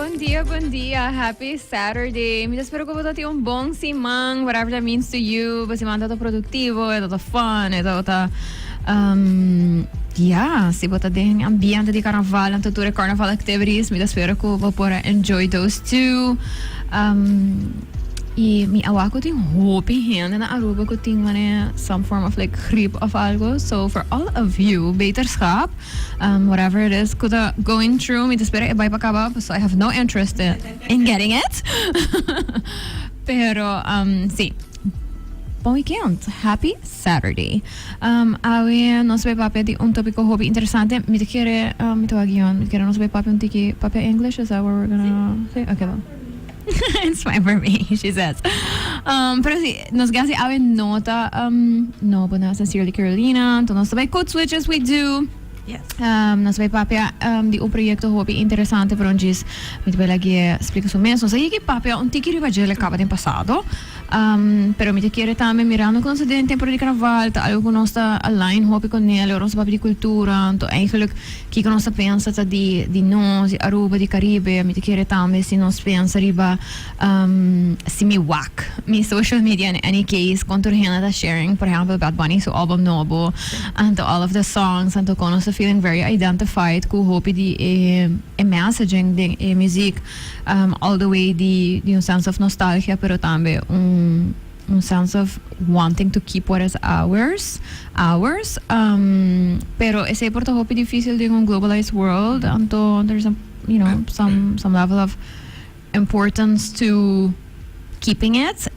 Bon dia, bon dia. Happy Saturday. Mi ta spera cu bo ta tin un bon siman, whatever that means to you. Bo siman ta productivo, e ta fun, e ta yeah, si bo ta den ambiente di carnaval, anto tur e carnaval activities, mi ta spera cu bo por a enjoy those too. Y mi a wak cu tin hopi hende na Aruba cu tin mane some form of like griep of algo. So for all of you, beterschap. Whatever it is cu ta going through, mi ta spera e bai pa caba, paso I have no interest in getting it. Pero si, bon weekend, happy Saturday. Awe nos bai papia di un topico hopi interesante. Mi ta kere, mi ta wak guion, mi ta kere nos bai papia un tiki papia English, is that what we're gonna say? Okay, bon. It's fine for me, she says. Pero si, nos gasi awe no ta no bo na Sincerely Carolina, enton nos ta bai code switch as we do. Yes. Nos bai papia di un proyecto hopi interesante, pero djis mi ta bai lag'e splica su mes. Nos a yega papia un tiki riba dje caba den pasado. Pero mi ta kere tambe mirando cu nos ta den temporada di carnaval, ta algo cu nos ta align hopi cu nel, ora nos ta papia di cultura, enton eigenlijk Kiko nos ta pensa ta di di nos, di Aruba, di Caribe? Mi ta kere tambe si nos pensa riba si mi wak mi social media in any case kon tur hende ta sharing por ehempel Bad Bunny su album nobo anto all of the songs anto kon nos ta feeling very identified ku hopi di e e messaging den e muziek all the way di di un sense of nostalgia pero tambe un un sense of wanting to keep what is ours, ours, pero esey por ta hopi dificil den un globalized world, anto there's a, you know, some level of importance to keeping it,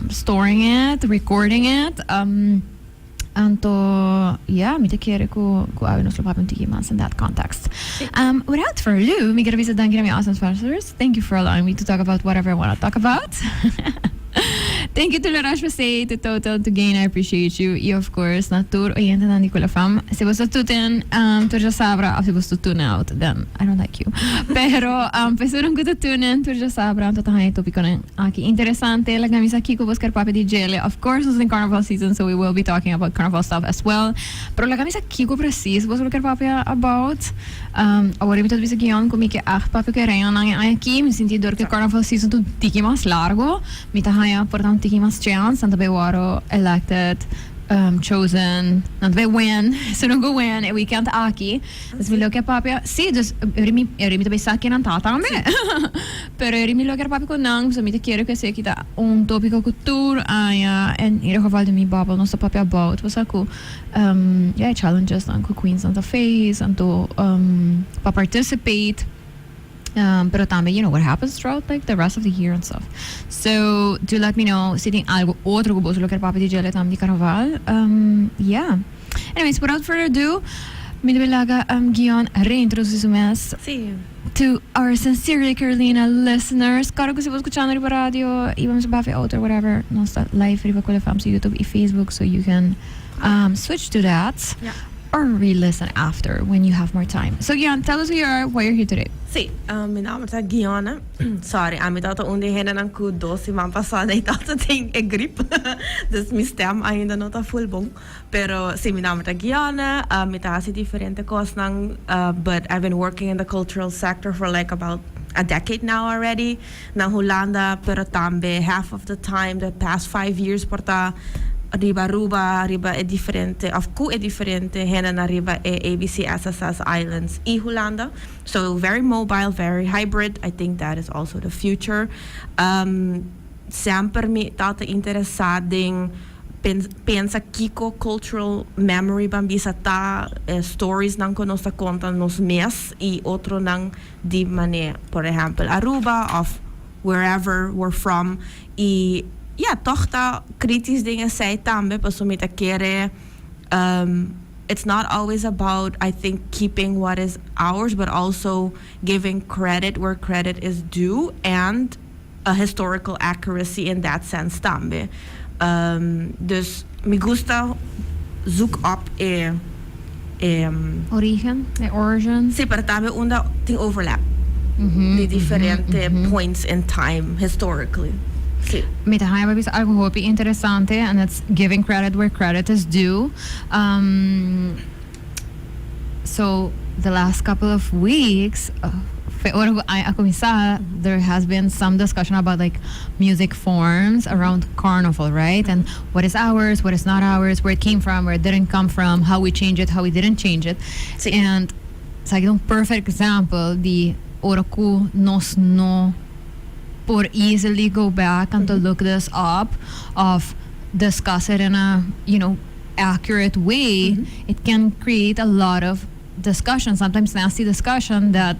storing it, recording it, anto, yeah, mi ta kere cu awe nos lo papia un tiki mas in that context. Without further ado, mi kier bisa danki na mi awesome sponsors. Thank you for allowing me to talk about whatever I want to talk about. Thank you to La Roche-Posay, to Total, to Gain, I appreciate you. Y of course, na tur oyentenan di Cool FM. Si bo ta tune in, tur djasabra, of si bo ta tune out, then I don't like you. Pero, personan cu ta tune in tur djasabra, anto ta haña topiconan aki interesante. Laga mi sa kico bo sker papia di djele. Of course, nos ta den carnival season, so we will be talking about carnival stuff as well. Pero laga mi sa kico precies bo lo ker papia about. Awor mi ta bisa guion cu mi ke echt papia cu e reñonan e aña aki. Mi sinti dor cu e carnival season ta un tiki mas largo. Mi ta haña por ta un tiki mas chance. Nan ta bay wòrdu elected, chosen, nan ta bay win, si nan go win e weekend aki. Dus mi lo ke papia, si, dus eri mi, eri mi ta bay sa ken nan ta tambe. Pero eri mi lo kier papia cu nan, pasobra mi ta kere cu esaki ta un topico cu tur aña, en ieder geval den mi bubble nos ta papia about, pasobra cu ya e challenges nan cu queens nan ta face, anto pa participate. Pero tambe what happens throughout like the rest of the year and stuff. So do let me know si tin algo otro cu boso lo kier papia di djele tambe di carnaval. Yeah. Anyways, without further ado, mi ta bay laga Guion reintroduci su mes to our Sincerely Carolina listeners. Claro cu si bo scuchando riba radio y bo mester papia otro whatever, nos ta live riba Cool FM su YouTube y Facebook, so you can switch to that. Or re-listen after when you have more time. So Guion, tell us who you are, why you're here today. Sí, mi nomber ta Guiona. Sorry, ami tabata un di e hendenan ku dos siman pasá nei tabata tin e grip. Dus mi stem ainda no ta full bon. Pero sí, mi nomber ta Guiona. Mi ta hasi diferente kosnan, but I've been working in the cultural sector for like about a decade now already. Na Hulanda, pero tambe half of the time the past 5 years por ta riba Aruba, riba e diferente, of ku e diferente hendenan riba e ABC SSS Islands y Hulanda. So very mobile, very hybrid. I think that is also the future. Semper mi tabata interesá den pensa kiko cultural memory ban bisa ta, stories nan ku nos ta konta nos mes y otronan di mane, por ehèmpel, Aruba of wherever we're from. Y ja, toch ta kritisch den esei tambe, pasobra mi ta kere it's not always about, I think, keeping what is ours, but also giving credit where credit is due and a historical accuracy in that sense tambe. Dus mi gusta zoek op e Origen, e origin. Sí, pero tambe unda tin overlap di diferente points in time historically. Sí. Mi ta haña bisa algo hopi interesante, and it's giving credit where credit is due. So the last couple of weeks, Ora a cuminsa, there has been some discussion about, like, music forms around Carnival, right? And what is ours, what is not ours, where it came from, where it didn't come from, how we change it, how we didn't change it. And it's like un perfect example di ora cu nos no por easily go back and to look this up of discuss it in a accurate way, it can create a lot of discussion, sometimes nasty discussion that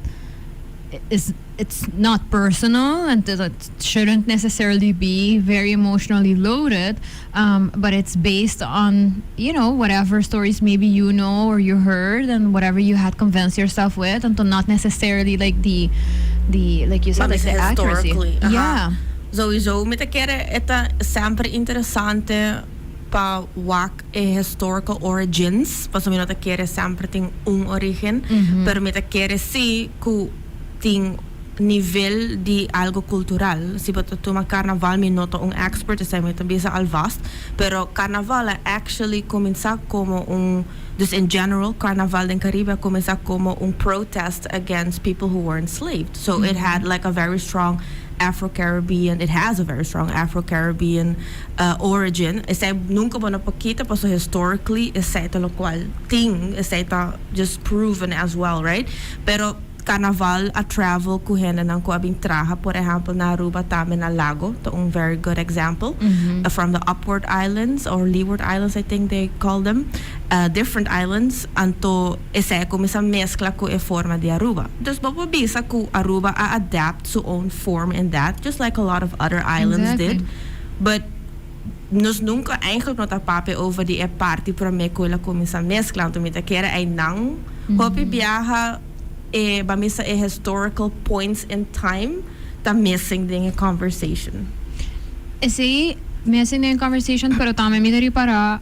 is it's not personal and that it shouldn't necessarily be very emotionally loaded, but it's based on whatever stories maybe you know or you heard and whatever you had convinced yourself with, and to not necessarily, like, the, like you said, Maar like, the accuracy. Historically, aha. Sowieso, mi ta kere e ta semper interesante pa wak e historical origins, paso mi no ta kere semper tin un origen, pero mi ta kere si cu tin nivel di algo cultural. Si bo tuma Carnaval, mi no ta un expert, esey mi ta bisa alvast, pero Carnaval a actually cuminsa como un, dus in general, Carnaval in Caribe cuminsa como un protest against people who were enslaved. So it had like a very strong Afro-Caribbean, it has a very strong Afro-Caribbean origin. Esey nunca bo no por kita, paso historically esey ta locual tin, esey ta just proven as well, right? Pero Carnaval a travel cu hendenan cu a bin traha, por ehempel, na Aruba tambe, na Lago, ta un very good example. From the Upward Islands or Leeward Islands, I think they call them, different islands, anto esey a cuminsa mescla cu e forma di Aruba. Dus bo por bisa cu Aruba a adapt su own form in that, just like a lot of other islands did. But nos nunca eigenlijk no ta papia over di e parti prome cu el a cuminsa mescla, anto mi ta kere einan hopi biaha e ban bisa e historical points in time ta missing den e conversation. Si, missing den conversation, pero tambe mi ta ripara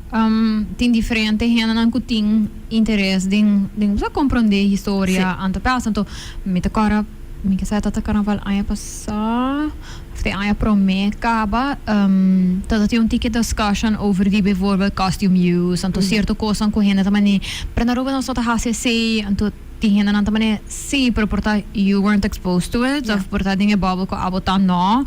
tin diferente hendenan cu tin interes den so comprende historia anto pasa. Anto mi ta corda mi ke sa tata Carnaval aña pasa of te aña prome caba, tata tin un tiki discussion over di bijvoorbeeld costume use, anto cierto cosnan cu hende ta mane, pero na Aruba nos no ta haci asina. Anto tin hendenan ta mane, si, pero por ta you weren't exposed to it of por ta den e bubble cu abo ta no.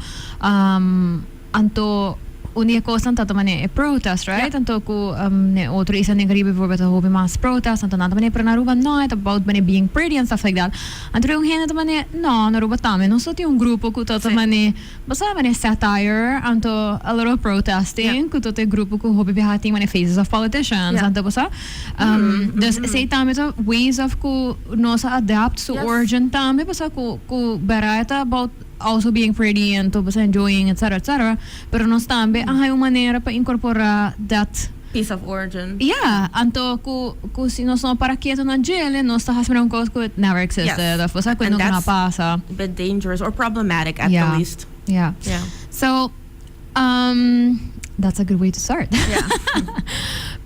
Anto un di e cosnan ta mane e protest, right? Anto cu ne otro isla den Caribe bijvoorbeeld hopi mas protest, anto nan ta mane, pero na Aruba no, it's about mane being pretty and stuff like that. Anto un hende ta mane, no, na Aruba tambe nos tin un grupo cu ta mane, basta mane satire, anto a little protesting, cu ta e grupo cu hopi biaha tin mane faces of politicians, anto basta. Dus esey tambe ta ways of cu nos adapt su origin tambe, basta cu barata about also being pretty and to basta enjoying, etc., etc. Pero nos tambe hay un manera pa incorpora that piece of origin. Yeah, anto cu si nos no para keto na djele, nos ta haciendo un cos cu it never existed, of basta cu And nunca no that's pasa. a bit dangerous or problematic at the least. So, that's a good way to start.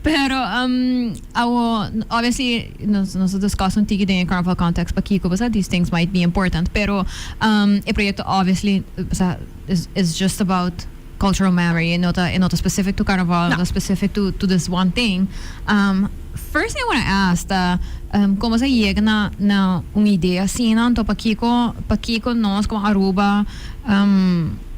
Pero, awo, obviously, nos discuss un tiki den Carnival context pakico, basta these things might be important. Pero, e proyecto obviously, basta, is just about cultural memory, not specific to Carnival, No. Not specific to this one thing. First thing I want to ask, con bo a yega na un idea asina, anto pakico nos como Aruba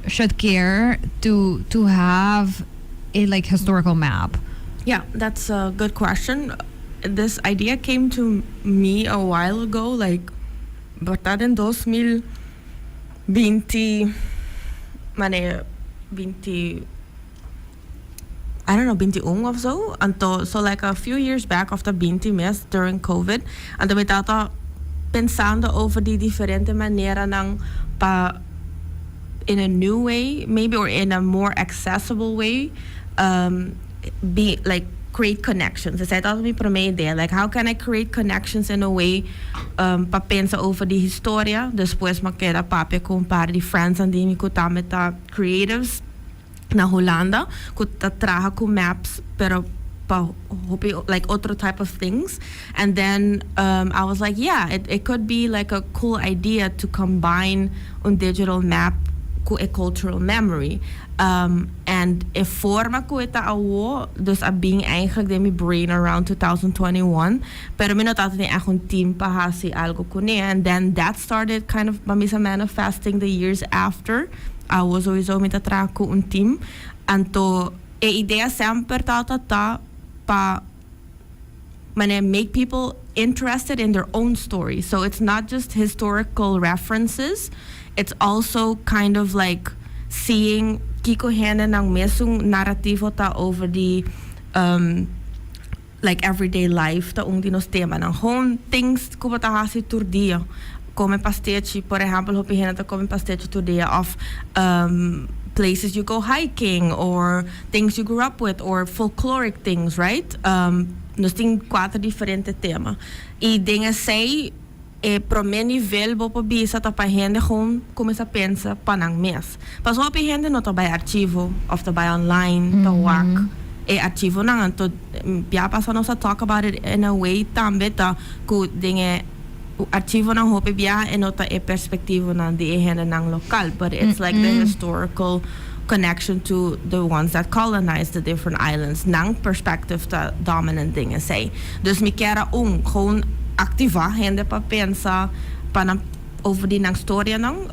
should care to have a, like, historical map? Yeah, that's a good question. This idea came to me a while ago, like, berdad in 2020, mane, 20, I don't know, 21 of zo. Anto, so like a few years back, of the 20 mes during COVID, anto mi tata pensando over di diferente maneranan pa in a new way, maybe, or in a more accessible way, be like create connections. Esey ta mi prome idea. Like, how can I create connections in a way pa pensa over di historia? Despues m'a keda papia cu un par di friends di mi cu tambe ta creatives na Hulanda, cu ta traha cu maps, pero pa hopi like otro type of things. And then I was like, yeah, it could be like a cool idea to combine un digital map Ku e cultural memory. And e forma ku e ta awo, dus a bin eigenlijk den mi brain around 2021, pero mi no tabata tin echt un team pa hasi algo kuné. And then that started kind of, ban bisa, manifesting the years after. Awo sowieso mi ta traha ku un team. Anto e idea semper tabata ta pa manera make people interested in their own story. So it's not just historical references, it's also kind of like seeing kiko hendenan mesun narativo ta over di like everyday life ta un di nos temanan. Gewoon things ku bo ta hasi tur dia. Kome pastechi, por ehèmpel, hopi hende ta kome pastechi tur dia òf places you go hiking or things you grew up with or folkloric things, right? Nos tin kuater diferente tema. I den esei e promé nivel bo por bisa ta pa hende gewoon kuminsá pensa pa nan mes. Pasobra hopi hende no ta bai archivo òf ta bai online ta wak e archivonan. Anto bia pasa nos a talk about it in a way tambe ta ku den e archivonan hopi bia e no ta e perspektivonan di e hendenan lokal, but it's like the historical connection to the ones that colonized the different islands. Nan perspective ta dominant den esei. Dus mi kier a un, gewoon activa hende pa pensa pa nan over di nan storianan.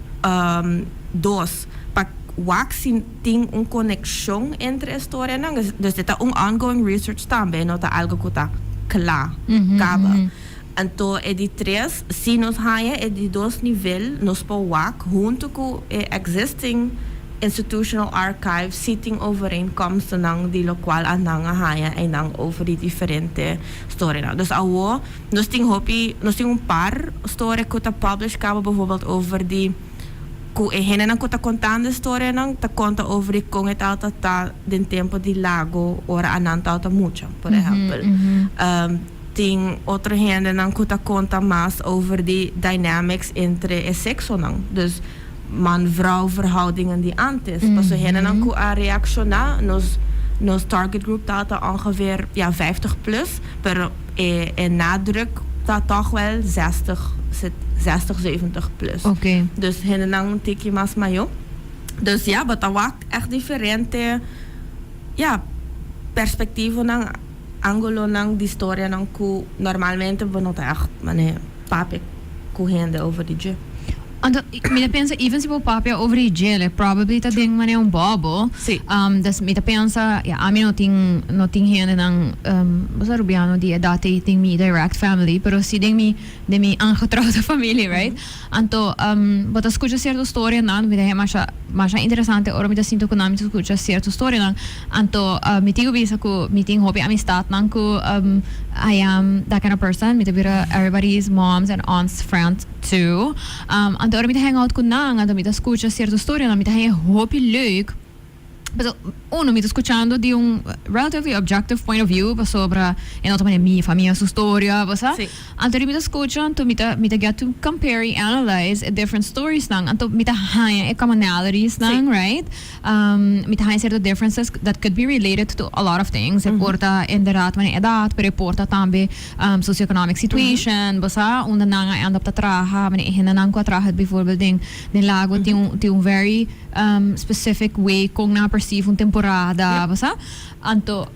Dos, pa wak si tin un conexion entre e storianan. Dus e ta un ongoing research tambe, e no ta algo cu ta cla caba. Anto e di tres, si nos haña e di dos nivel, nos por wak huntu ku e existing institutional archive si tin overeenkomstennan di lokual a nan a haña einan over di diferente storianan. Dus awo nos tin hopi, nos tin un par storia ku ta publish kaba bijvoorbeeld over di ku e hendenan ku ta kontando e storianan ta konta over di kon e tabata ta den tempu di Lago ora a nan tabata mucha, por ehèmpel. Tin otro hendenan ku ta konta mas over di dynamics entre e seksonan, dus man-vrouw verhoudingen di antes. Pasobra hendenan ku a reakshoná, nos nos target group tabata ongeveer, ja, 50 plus, pero e e nadruk ta tòg wèl 60, 60, 70 plus. Dus hendenan un tiki mas mayó. Dus ja, bo ta wak ègt diferente, ja, perspektivonan. Angulonan di storianan ku normalmente bo no ta ègt manera papia ku hende over di dje. Anto, mi ta pensa even si bo papia over di dje, like probably ta den manera un bubble. Sí. Dus mi ta pensa, ya, ami no tin, no tin hendenan, bo sa Rubiano di edat ei den mi direct family, pero si den mi, den mi angetrouwde familie, right? Anto, bo ta skucha sierto storianan, mi ta haña masha, masha interesante ora mi ta sinta ku nan mi ta skucha sierto storianan. Anto, mi tin ku bisa ku mi tin hopi amistatnan ku I am that kind of person, mi ta bira everybody's moms and aunts friend too. Anto ora mi ta hang out ku nan, anto mi ta skucha sierto storianan, mi ta haña hopi leuk. Pasobra, uno, mi ta skuchando di un relatively objective point of view pasobra e no ta manera mi famia su storia, bo sa. Sí. Anto di mi ta skucha, anto mi ta mi ta get to compare y analyze e different storiesnan, anto mi ta haña e commonalitiesnan, Sí. right? Mi ta haña cierto differences that could be related to a lot of things. E por ta inderdaad manera edad, pero e por ta tambe socioeconomic situation, bo sa, unda nan a end up ta traha, manera e hendenan cu a traha bijvoorbeeld den den Lago tin un tin un very specific way con nan a perceive un temporada, bo sa. Anto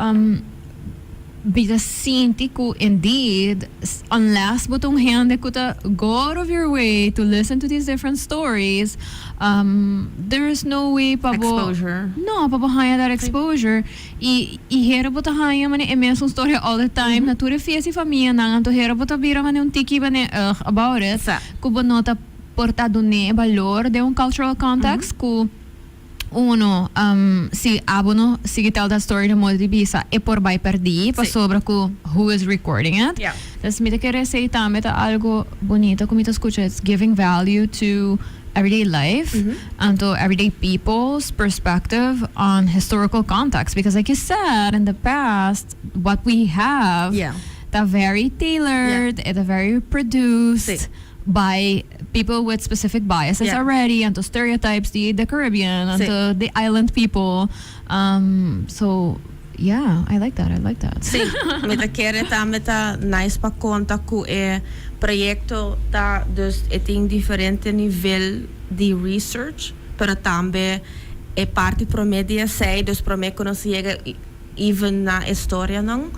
mi ta sinti cu indeed unless bo ta un hende cu ta go out of your way to listen to these different stories, there is no way pa bo Exposure. No, pa bo haña that exposure. Y y hera bo ta haña manera e mesun storia all the time na tur e fiesta y famianan, anto hera bo ta bira manera un tiki manera ugh about it, Sa. cu bo no ta por ta dun'é balor den un cultural context cu uno si abo no sigui tell that story den modo di bisa e por bai perdí pasobra cu who is recording it. Entonces mi ta kere esey tambe ta algo bunito cu mi ta scucha it's giving value to everyday life anto everyday people's perspective on historical context because like you said in the past what we have ta very tailored e ta very produced. By people with specific biases already, anto stereotypes di the Caribbean, anto the island people. So, yeah, I like that, I like that. Sí, mi ta kere tambe ta nice pa konta ku e proyekto ta, dus e tin diferente nivel di research. Pero tambe e parti promé di esei, dus promé ku nos yega even na e storianan,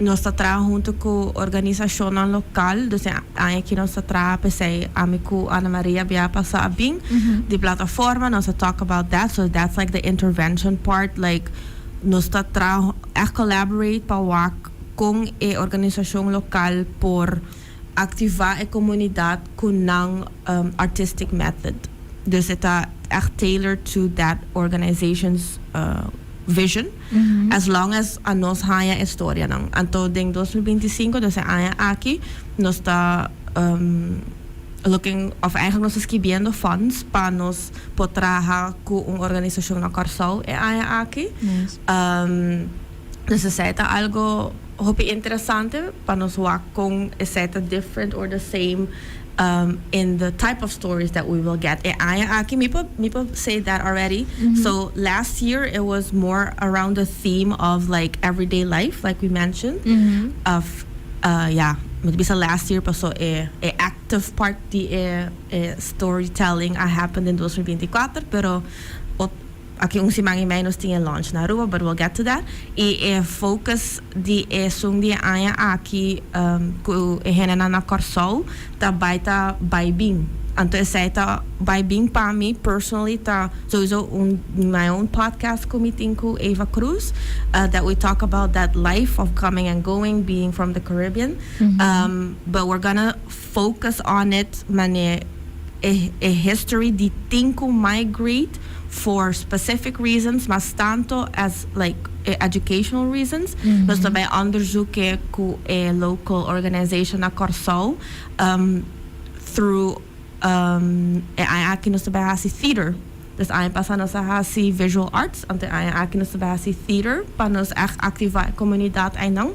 nos ta traha huntu ku organisashonnan lokal. Dus e aña aki nos ta traha p'esei ami ku Ana Maria bia pasa a bin di plataforma, nos a talk about that. So that's like the intervention part, like nos ta traha ègt collaborate pa wak kon e organisashon lokal por aktivá e komunidat ku nan artistic method. Dus e ta ègt tailored to that organization's vision, as long as anos haña e storianan. Anto den 2025, dus e aña aki, nos ta looking, òf eigenlijk nos ta skibiendo funds pa nos por traha ku un organisashon na Kòrsou e aña aki. Dus esei ta algo hopi interesante pa nos wak kon esei ta different or the same in the type of stories that we will get e aña aki. Mi por say that already. So last year it was more around the theme of like everyday life, like we mentioned. Of yeah, mi bisa last year paso e active part di e storytelling a happened in 2024, pero aki un siman i mei nos tin e launch na Aruba, but we'll get to that. I e focus di esun di aña aki ku e hendenan na Kòrsou ta bai ta bai bin. Anto esei ta bai bin pa mi personally ta sowieso my own podcast ku mi tin ku Eva Cruz, that we talk about that life of coming and going, being from the Caribbean. But we're gonna focus on it mane e history di tin ku migrate for specific reasons, mas tanto as like educational reasons. Nos ta bai onderzoek ku e local organization na Kòrsou through e aña aki nos ta bai hasi theater. Dus aña pasá nos a hasi visual arts, anto aña aki nos ta bai hasi theater pa nos echt aktivá e komunidat einan.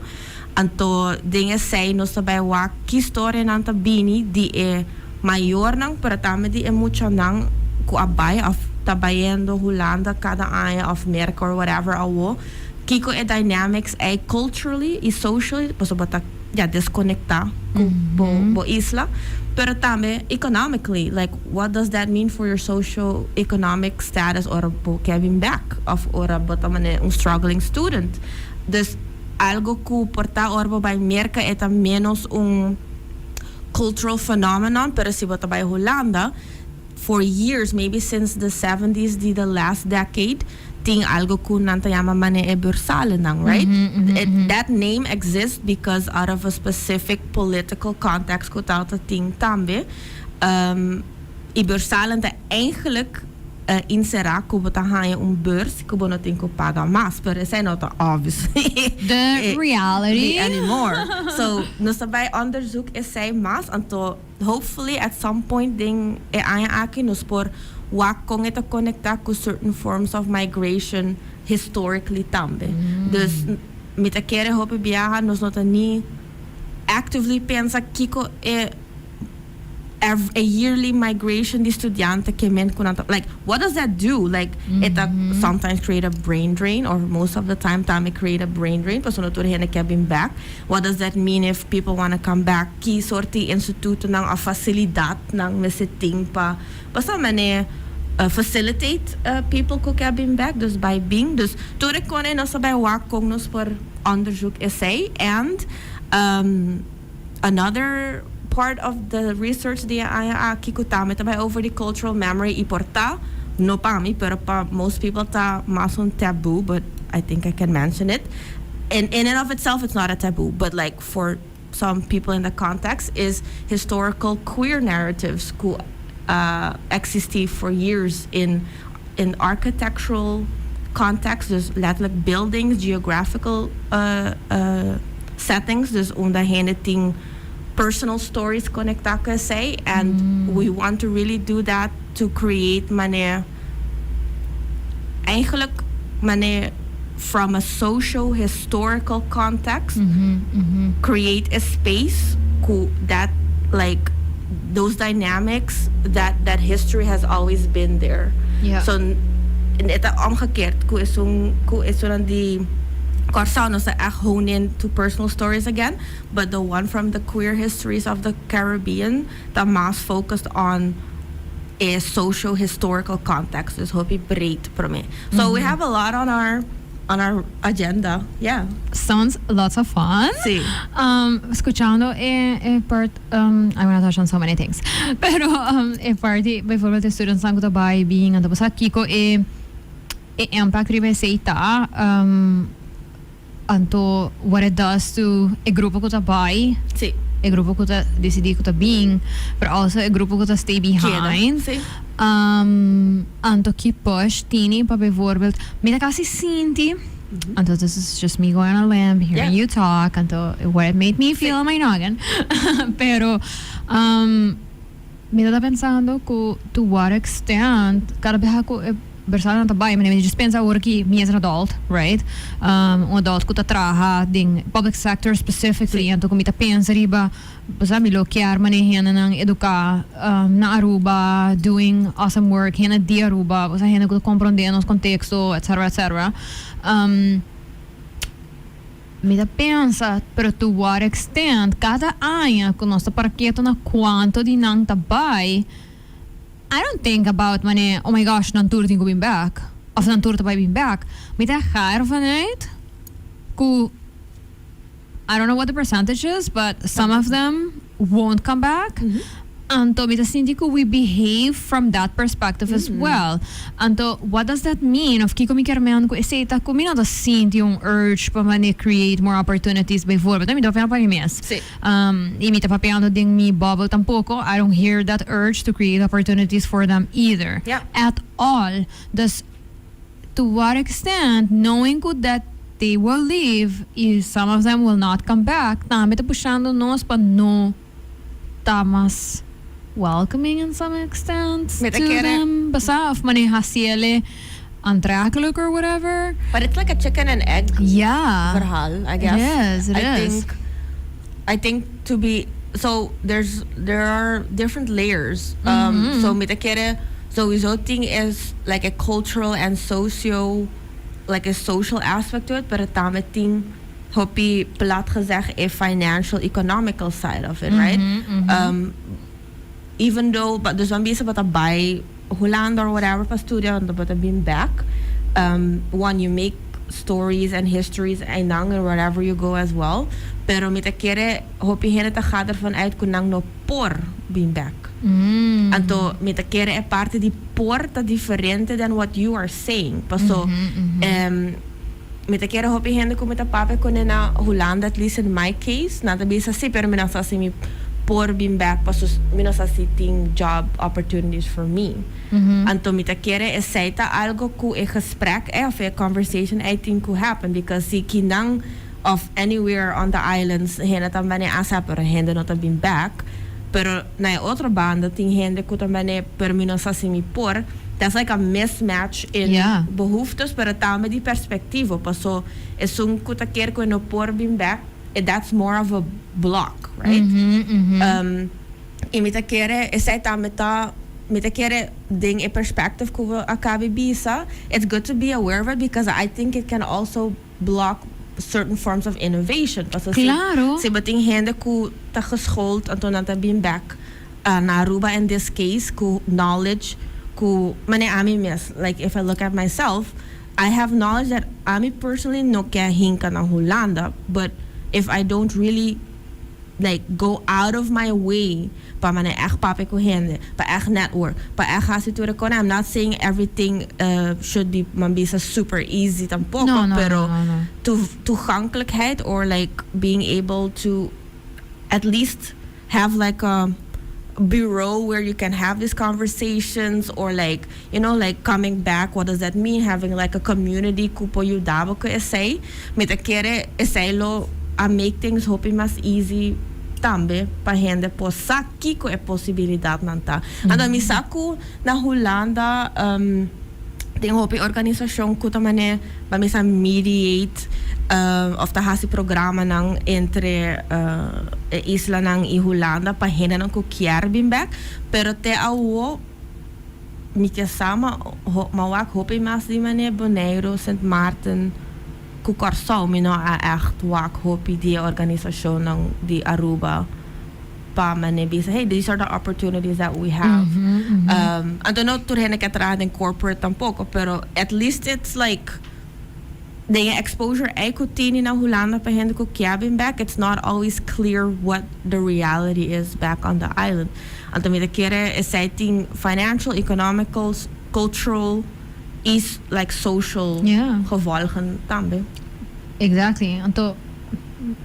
Anto den esei nos ta bai wak ki storianan ta bini di e mayornan, pero tambe di e muchanan ku a bai òf ta bayendo Hulanda kada aña òf Merka or whatever awo. Kiko e dynamics ei culturally i socially, pasobra bo ta ya deskonektá ku bo isla, pero tambe economically, like what does that mean for your socio economic status ora bo ke bin bèk òf ora bo ta manera un struggling student? Dus algo ku por ta ora bo bai Merka e ta menos un cultural phenomenon, pero si bo ta bai Hulanda, for years, maybe since the 70s di the last decade, tin algo ku nan ta yama mane e bursalen, right? That name exists because out of a specific political context ku ta tin tambe. E bursalen ta eigenlijk enserá ku bo ta haña un beurs ku bo no tin ku paga mas, pero esei no ta obviously the reality anymore. So nos ta bai onderzoek esei mas, anto hopefully at some point den e aña aki nos por wak kon e ta konektá ku certain forms of migration historically tambe. Dus mi ta kere hopi biaha nos no ta ni actively pensa kiko e yearly migration di studiante ke men ku nan ta, like what does that do? Like it sometimes create a brain drain, or most of the time tambe create a brain drain, pasobra no tur hende ke bin back. What does that mean if people want to come back? Ki sorto institutonan òf fasilidatnan mester tin pa basta manera facilitate people ku ke bin back, dus bai bin? Dus tur e kos nos ta bai wak kon nos por onderzoek esei. And another part of the research di aña aki ku tambe ta bai over the cultural memory i por ta no pa mi, pero pa most people ta mas un taboo, but I think I can mention it. And in and of itself it's not a taboo, but like for some people in the context is historical queer narratives ku existi for years in architectural context, dus letterlijk buildings, geographical settings, dus unda hende tin personal stories konektá ku esei, and we want to really do that to create manera eigenlijk manera from a social historical context create a space ku that like those dynamics, that history has always been there. So het is omgekeerd ku esun di Kòrsou nos ta echt hone in to personal stories again, but the one from the queer histories of the Caribbean ta mas focused on E social historical context, dus hopi breed prome. So we have a lot on our agenda. Yeah. Sounds lots of fun. Si. Scuchando e part, I want to touch on so many things. Pero e part, bijvoorbeeld de students cu ta bay bin, anto bo kico e impact riba esey ta, anto what it does to e grupo cu ta bay, e grupo cu ta decidi cu ta bin, pero also e grupo cu ta stay behind. Si. Anto ki push tin pa bijvoorbeeld, mi ta casi sinti, anto this is just me going on a limb, hearing you talk, anto what it made me feel in my noggin. Pero mi ta pensando cu to what extent cada biaha cu e persona ta bay, mi just pensa awor cu mi as an adult, right? Un adult cu ta traha den public sector specifically, anto cu mi ta pensa riba, basta mi lo kier maneha nan educa na Aruba, doing awesome work, hende di Aruba, basta hende cu comprende nos contexto, etc., etc. Mi ta pensa, pero to what extent, cada aña cu nos ta para na cuanto di nan ta bay, I don't think about mane, "Oh my gosh, nan tur tin cu bin back." Of nan tur ta bay bin back. Mi ta ga ervan uit cu I don't know what the percentage is, but some of them won't come back. Anto, mi ta sinti cu we behave from that perspective as well. Anto, what does that mean? Of kico mi kiermen cu esey ta cu mi no ta sinti un urge pa mane create more opportunities, bijvoorbeeld. Mi ta papiando pa mi mes. Y mi ta papiando den mi bubble tampoco. I don't hear that urge to create opportunities for them either. At all. Dus to what extent, knowing that they will leave, y some of them will not come back, tambe ta pushando nos pa no ta mas welcoming in some extent Mi ta to kere- them. Basta of mane haciele aantrekkelijk or whatever. But it's like a chicken and egg verhaal, I guess. It is, it I is. think to be so there are different layers. So mi ta kere sowieso tin is like a cultural and socio, like a social aspect to it, but tambe tin, hopi plat gezegd, a financial economical side of it, right? Mhm. Even though, but dus dan bisa bo ta bay Hulanda or whatever pa studia and but bin back. One, you make stories and histories en dan and wherever you go as well. Pero mi ta kere hopi hende ta gaat ervan uit ku nan no por bin back. Anto mi ta kere e parte di por ta diferente than what you are saying. Paso mi ta kere hopi hende ku mi ta papia ku na Hulanda, at least in my case, nan ta bisa si, pero mi no sa si mi por bin back, paso mi no sa si tin job opportunities for me. Anto mi ta kere esey ta algo ku e gesprek of e conversation I think could happen, because si kinan of anywhere on the islands hende tambe asa, pero hende no ta bin back, pero na e otro banda tin hende ku tambe, pero mi no sa si mi por. That's like a mismatch in behoeftes, pero tambe di perspectiva, paso esun ku ta kere ku no por bin back, that's more of a block, right? Mhm. Y mi ta kere esey tambe ta, mi ta kere den e perspective ku a caba di bisa, it's good to be aware of it because I think it can also block certain forms of innovation. Paso si bo tin hende ku ta geschoold anto nan ta bin back na Aruba in this case ku knowledge ku mane ami mes, like if I look at myself, I have knowledge that ami personally no ke hinka na Hulanda, but if I don't really like go out of my way pa mane echt papia ku hende, pa echt network, pa echt hasi tur e. I'm not saying everything should be, man bisa, super easy tampoco, No, pero no. Toegankelijkheid or like being able to at least have like a bureau where you can have these conversations or like like coming back, what does that mean, having like a community ku por yuda bo ku esey, mi ta kere esey lo a make things hopi mas easy tambe pa hende por sa kiko e posibilidad nan ta. Anto mi sa ku na Hulanda tin hopi organisashon ku ta mane pa mi sa mediate of ta hasi programa nan entre isla nan i Hulanda pa hende nan ku kier bin back, pero te awo mi ke sa ma ho, m'a wak hopi mas di mane Bonaire, Sint Maarten ku Kòrsou. Mi no a echt wak hopi di organisashon nan di Aruba. Pa mane bisa, "Hey, these are the opportunities that we have." Anto no tur hende ke traha den corporate tampoco, pero at least it's like the exposure ei ku tin na Hulanda pa hende ku kier bin back, it's not always clear what the reality is back on the island. Anto mi ta kere esei tin financial, economical, cultural is like social gevolgen tambe. Exactly. Anto,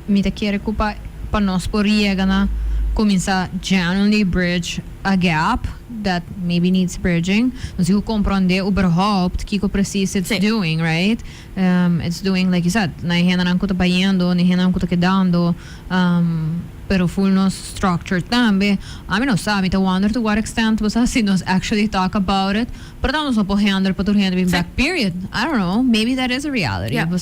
mi ta kere ku pa nos por yega na kuminsá genuinely bridge a gap that maybe needs bridging. Nos ku komprondé überhaupt kiko precies it's doing, right? It's doing, like you said, na hendenan ku ta bayendo, na hendenan ku ta kedando, pero full nos structure tambe. I mean, no sa, mi ta wonder to what extent was si nos actually talk about it. Pero nos no por handle pa tur hende bin back, period. I don't know. Maybe that is a reality. Bo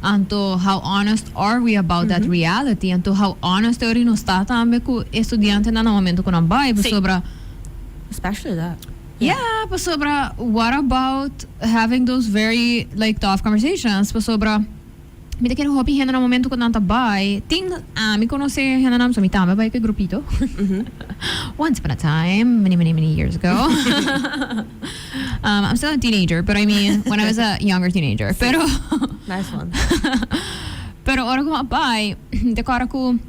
Anto, how honest are we about that reality? Anto, how honest are nos ta tambe ku studiantenan na momento ku nan bai sobre Especially that. Yeah, pasobra what about having those very, like, tough conversations? Pasobra mi ta kere hopi hende na momento ku nan ta bai. Tin ami konosé hende nan so mi tambe bai ku grupito. Once upon a time, many, many, many years ago. I'm still a teenager, but I mean, when I was a younger teenager. Pero Nice one. Pero ora ku m'a bai, di kora ku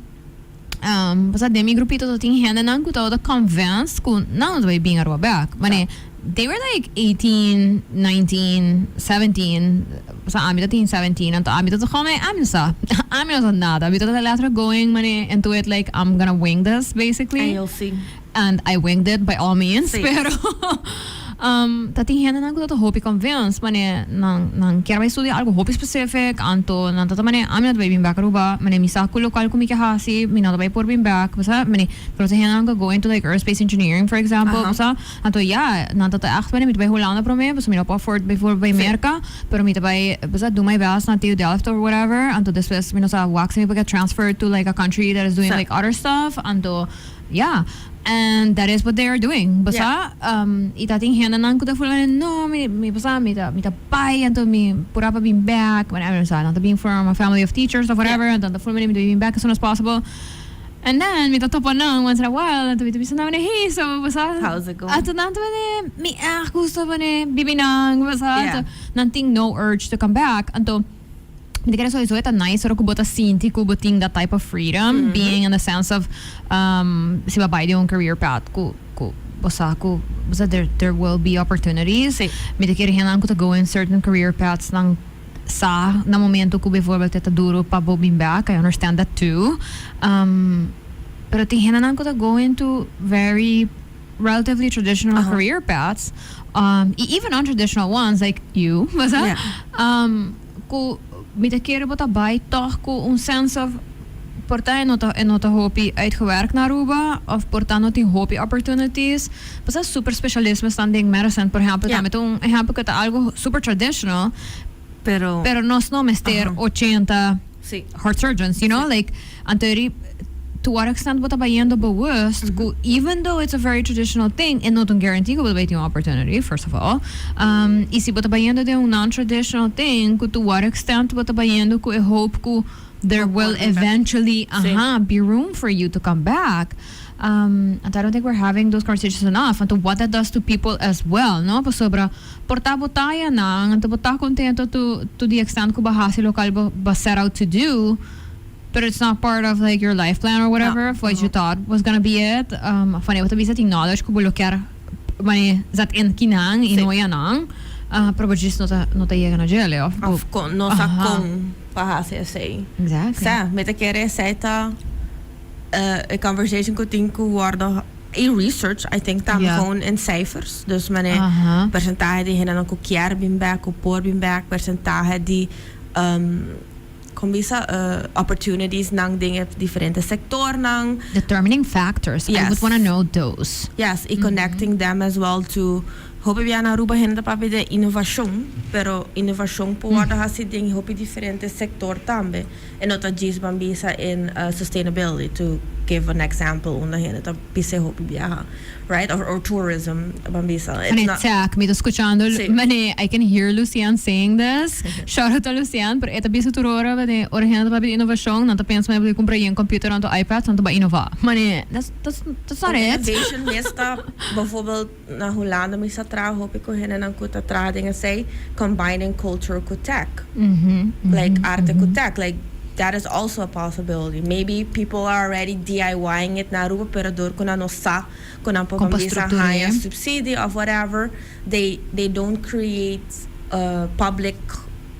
basta den mi grupito to tin hende nan ku tabata convinced ku nan no ta bai bin Aruba back. Mane, they were like 18, 19, 17. So ami ta tin 17, anto ami ta gewoon ami no sa. Ami no sa nada. Mi ta letterlijk going mane into it like I'm gonna wing this, basically. And you'll see. And I winged it by all means. Pero ta tin hende nan ku ta hopi convinced, mane nan kier bai studia algo hopi specific, anto nan ta mane, "Ami no ta bai bin back Aruba, mane mi sa ku local ku mi ke hasi, mi no ta bai por bin back," basta mane, pero tin hende nan ku go into like aerospace engineering, for example, basta anto ja, nan ta echt mane, "Mi ta bai Hulanda prome, pasobra mi no por afford bijvoorbeeld bai Merka, pero mi ta bai, basta, do my best na TU Delft or whatever, anto despues mi no sa wak si mi por get transferred to like a country that is doing like other stuff." Anto yeah, and that is what they are doing, basta i ta tin hende nan ku ta voel, "No, mi basta mi ta bai, anto mi pura pa bin back," whatever, sa nan ta bin from a family of teachers or whatever, anto ta voel mi ta bin back as soon as possible. And then mi ta topa nan once in a while, anto mi ta bisa nan, "Hey, so basta How's it going?" Anto nan ta mane, "Mi echt gusta mane biba einan," basta anto nan tin no urge to come back. Anto mi ta kere sowieso ta nice ora ku bo ta sinti ku bo tin that type of freedom, being in the sense of si bo bai den un career path ku bo sa ku bo there will be opportunities. Mi ta kere hendenan ku ta go in certain career paths nan sa na momento ku bijvoorbeeld ta duro pa bo bin back. I understand that too. Pero tin hendenan ku ta go into very relatively traditional career paths, even untraditional ones like you, basta ku mi ta kere bo ta bai toch ku un sense of por ta e no ta hopi uitgewerkt na Aruba of por ta no tin hopi opportunities. Basta super specialismo stan den medicine, por ehempel, tambe un ehempel ku ta algo super traditional, Pero pero nos no mester 80 heart surgeons, like anto to what extent bo ta bayendo bewust ku even though it's a very traditional thing, e no ta un guarantee ku bo ta tin un opportunity, first of all. I si bo ta bayendo den un non-traditional thing, ku to what extent bo ta bayendo ku e hope ku there will eventually be room for you to come back. And I don't think we're having those conversations enough. And to what that does to people as well, no? Pasobra por ta bo ta einan, anto bo ta contento to the extent ku b'a hasi local bo set out to do, but it's not part of like your life plan or whatever, of what you thought was gonna be it. Funny, bo ta bisa tin knowledge ku bo lo kier mane zat in kinan i no einan. Pero bo just no ta yega na dje, of Of kon, no sa kon pa hasi esei. Sa, mi ta kere esei ta a conversation ku tin ku wordo in research, I think tambe gewoon in cijfers. Dus mane percentage di hendenan ku kier bin back, ku por bin back, percentage di kon bisa opportunities nan den e diferente sectornan. Determining factors. I would want to know those. Yes, y connecting them as well to Hopi bia na Aruba hende ta papia di innovacion, pero innovacion por wordo haci den hopi diferente sector tambe. E no ta djis ban bisa in sustainability, to give an example, unda hende ta bisa hopi biaha, right? Or tourism, ban bisa. It's Mane not tech, mi ta scuchando, Sí. mane, I can hear Lucian saying this. Shout out to Lucian, pero e ta bisa tur ora, mane, ora hende ta papia di innovacion, nan ta pensa mane bo cumpra yen computer anto iPad, nan ta bai innova. Mane, that's not it. Innovation mes ta, bijvoorbeeld, na Hulanda mi sa traha hopi ku hendenan ku ta traha den esei, combining culture ku tech. Like arte ku tech, like that is also a possibility. Maybe people are already DIYing it na Aruba, pero dor ku nan no sa ku nan por Kon pa bisa structure'é. haña subsidie of whatever, they don't create public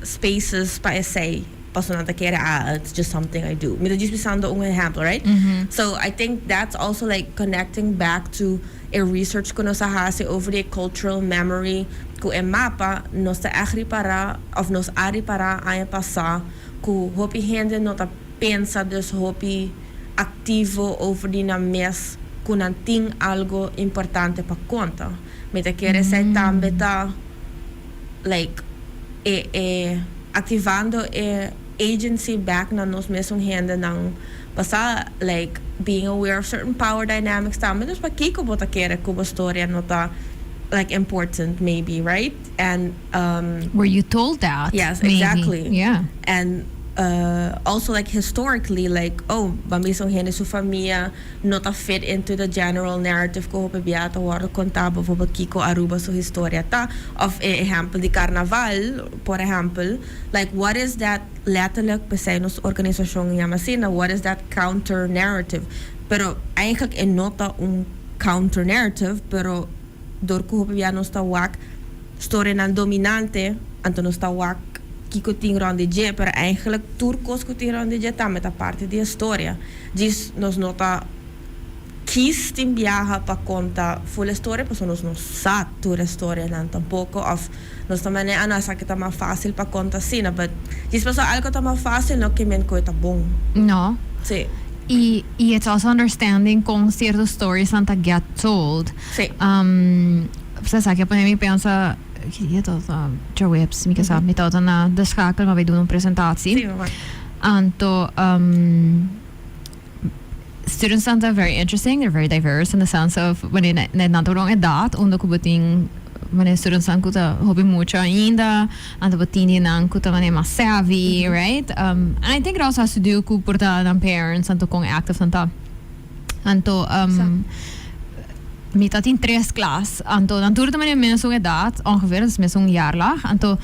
spaces pa esei. Pasobra nan ta kere, "Ah, it's just something I do." Mi ta djis bisando un ehempel, right? So I think that's also like connecting back to e research ku nos a hasi over di e cultural memory ku e mapa. Nos ta ègt ripará òf nos a ripará aña pasá ku hopi hende no ta pensa dus hopi aktivo over di nan mes ku nan tin algo importante pa konta. Mi ta kere esei tambe ta like e aktivando e agency back na nos mesun hendenan pasá, like being aware of certain power dynamics tambe. Dus pakiko bo ta kere ku bo storia no ta like important maybe, right? And Were you told that? Yes, maybe. Exactly. And also like historically, like, oh, ban bisa un hende su famia no ta fit into the general narrative ku hopi bia ta wòrdu kontá, bijvoorbeeld kiko Aruba su historia ta, òf e ehèmpel di karnaval, por ehèmpel, like what is that letterlijk, p'esei nos organisashon yama asina, what is that counter narrative? Pero eigenlijk e no ta un counter narrative, pero dor ku hopi bia nos ta wak storianan dominante, anto nos ta wak kiko tin rònt di dje, pero eigenlijk tur kos ku tin rònt di dje tambe ta parti di e storia. Djis nos no ta kies tin biaha pa konta ful e storia, pasobra nos no sa tur e storianan tampoko, òf nos ta manera, "Ah, no, esaki ta mas fásil pa konta asina," but djis pasobra algo ta mas fásil no ke men ku e ta bon. No. Sí. I it's also understanding kon sierto storiesnan ta get told. Sí. Esaki a pone mi pensa, ki dia tabata? Djaweps, mi ke sa. Mi tabata na De Schakel, mi a bai duna un presentatie. Sí, mama. Anto, students nan ta very interesting, they're very diverse in the sense of wanneer nan ta rond edad unda ku bo tin wanneer students nan ku ta hopi mucha ainda, anto bo tin di nan ku ta wanneer mas savvy, right? And I think it also has to do ku por ta nan parents anto kon active nan ta. Anto mi ta tin tres klas, anto nan tur ta manera mesun edat ongeveer, dus mesun jaarlag. Anto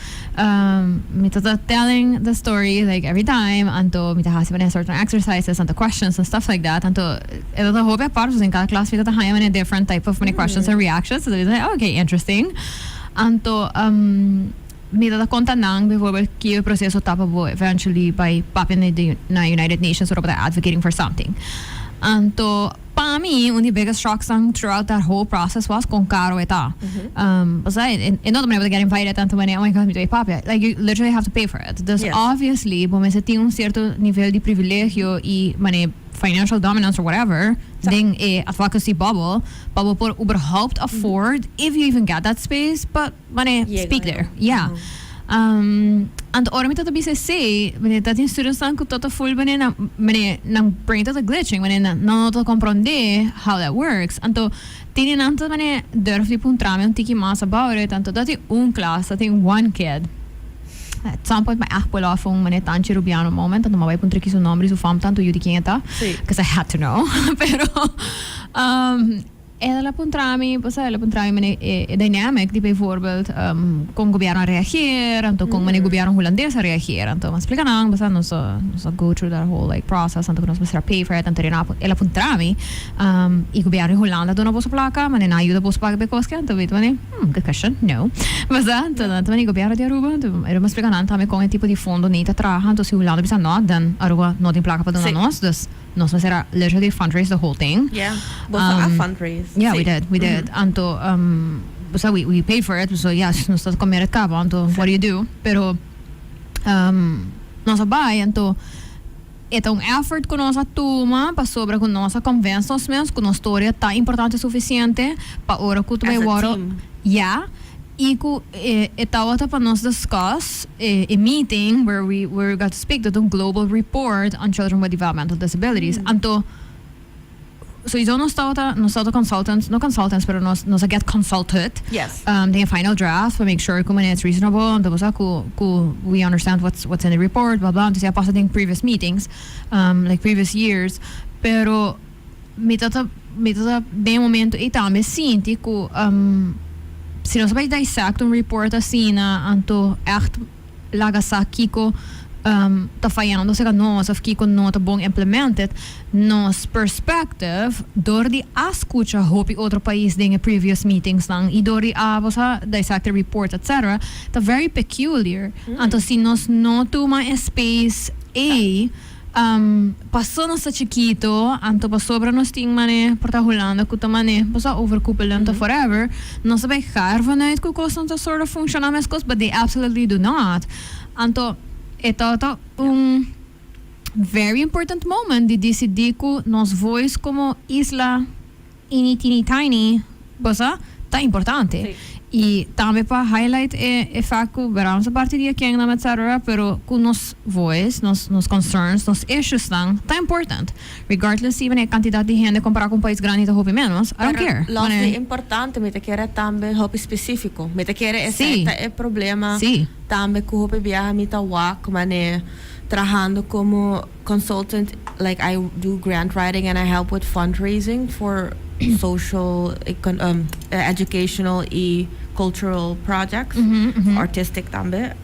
mi ta ta telling the story like every time, anto mi ta hasi manera soort van exercises anto questions and stuff like that. Anto e ta ta hopi apart, dus den kada klas mi ta ta haña manera different type of manera questions and reactions. Anto mi ta like, okay, interesting. Anto mi ta ta konta nan bijvoorbeeld ki e proceso ta pa bo eventually bai papia na United Nations ora bo ta advocating for something. Anto pa mi un di biggest shocks nan throughout that whole process was kon caro e ta. Osea e no ta manera bo ta get invited anto manera, "Oh my God, mi ta bai papia." Like you literally have to pay for it. Dus obviously bo mester tin un cierto nivel di privilegio y manera financial dominance or whatever den e advocacy bubble pa bo por überhaupt afford, if you even get that space, pa mane speak there. Yeah. Anto ora mi ta ta bisa esey, mane ta tin studentsnan ku ta ta full mane nan mane nan brain ta ta glitching, mane nan no ta comprende how that works. Anto tin di nan ta mane durf di puntra mi un tiki mas about it. Anto ta tin un klas, ta tin one kid. At some point mi echt pull off un mane Tanchi Rubiano moment, anto mi a bai puntra ki su nomber y su fam tanto yu di ken e ta, cause I had to know. Pero El a puntra mi, bo sa, el a puntra mi mane e dynamic di bijvoorbeeld con gobierno a reageer, anto con mane gobierno Hulandes a reageer. Anto mi a splica nan, bo sa, nos a go through that whole like process, anto cu nos mester a pay for it, anto el a puntra mi, y gobierno di Hulanda a duna boso placa, mane nan a yuda boso paga pa e cos ke? Anto mi ta mane, hmm, good question, no. Bo sa, anto nan ta mane gobierno di Aruba, anto el a splica nan tambe con e tipo di fondo nei ta traha, anto si Hulanda bisa no, dan Aruba no tin placa pa duna nos, dus. Nos mester a literally fundraise the whole thing. Yeah, boso a fundraise. Yeah, we did, we did. Anto, so we paid for it, so yes, nos ta committed caba, anto what do you do? Pero nos a bai, anto E ta un effort ku nos a tuma pasobra ku nos a convence nos mes ku nos storia ta importante suficiente pa ora ku ta As bay a wòrdu team. Ya, i ku e tabata pa nos discuss e meeting where we got to speak tot un global report on children with developmental disabilities. Anto sowieso nos tabata consultants, no consultants, pero nos a get consulted den e final draft pa make sure ku it's reasonable, anto bo ku we understand what's in the report, blah blah. Anto a pasa den previous meetings, like previous years, pero mi tata den momento ei tambe sinti ku si nos bay dissect un report asina, anto echt laga sa kiko ta fayando serka nos of kiko no ta bon implemented, nos perspective dor di a skucha hopi otro pais den previous meetings nan i dor di a bo sa dissect the report, etc., ta very peculiar. Anto si nos no tuma e space ei, paso nos ta chikito, anto pasobra nos tin mane por ta Hulanda ku ta mane bo sa overkoepelend of whatever, nos ta bay ga ervan uit ku kos ta sort of funciona meskos, but they absolutely do not. Anto e ta un very important moment di disidí ku nos voice komo isla teeny teeny tiny, bo sa, ta importante. I tambe pa highlight e fact ku beramos parti di kingdom, etc., pero ku nos voice, nos concerns, nos issues nan ta important. Regardless even e kantidat di hende kompará ku un pais grandi ta hopi menos, I don't care. Los di importante, mi ta kere tambe hopi spesífiko. Mi ta kere esei e problema. Tambe ku hopi biaha mi ta wak mane trahando komo consultant, like I do grant writing and I help with fundraising for social, educational i cultural projects, artistic tambe.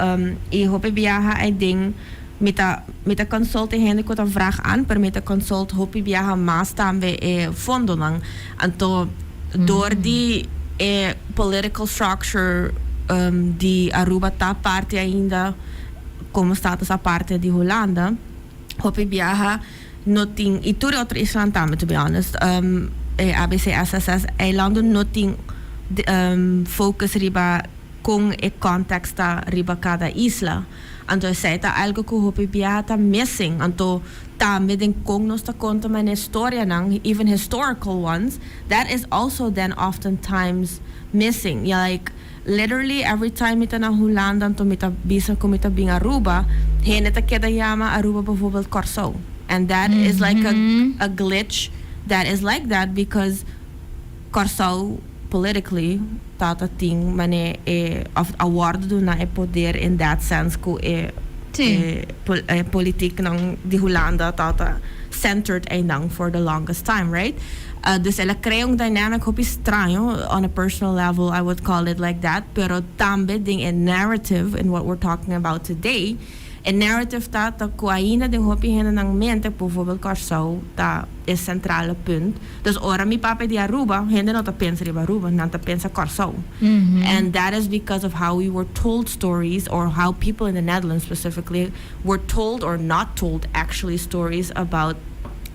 I hopi biaha I denk mi ta consult hende ku ta vraag aan, pero mi ta consult hopi biaha mas tambe e fondonan. Anto door di e political structure di Aruba ta parti ainda komo status aparte di Hulanda, hopi biaha no tin, i tur otro isla tambe, to be honest, ABC SSS eilanden no tin focus riba kon e context ta riba kada isla. Anto esei ta algo ku hopi biaha ta missing. Anto tambe den kon nos ta konta mane historianan, even historical ones, that is also then oftentimes missing. Yeah, like literally every time mi ta na Hulanda, anto mi ta bisa ku mi ta bin Aruba, hende ta keda yama Aruba bijvoorbeeld Kòrsou. And that is like a glitch that is like that because Kòrsou politically tata tin mane e of a wòrdu duna e poder in that sense ku e politiek nan di Hulanda tata centered einan for the longest time, right? Dus el a krea un dynamic hopi straño on a personal level, I would call it like that, pero tambe den e narrative in what we're talking about today, e narrative ta ku ainda den hopi hende nan mente, bijvoorbeeld Kòrsou ta e centrale punt. Dus ora mi papia di Aruba, hende no ta pensa riba Aruba, nan ta pensa Kòrsou. And that is because of how we were told stories or how people in the Netherlands specifically were told or not told actually stories about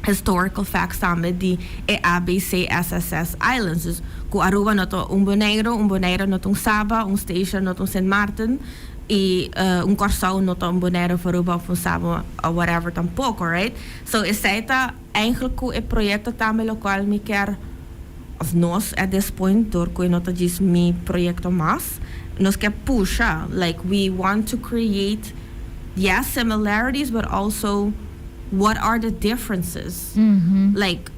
historical facts tambe di e ABC SSS Islands. Dus ku Aruba no ta un Bonaire, un Bonaire no ta un Saba, un Statia no ta un Sint Maarten i un Kòrsou no ta un Bonaire of Aruba of un Saba or whatever tampoko, right? So esei ta eigenlijk ku e proyekto tambe lokual mi ke of nos at this point, door ku no ta djis mi proyekto mas, nos ke pusha, like we want to create, yes, similarities, but also what are the differences, like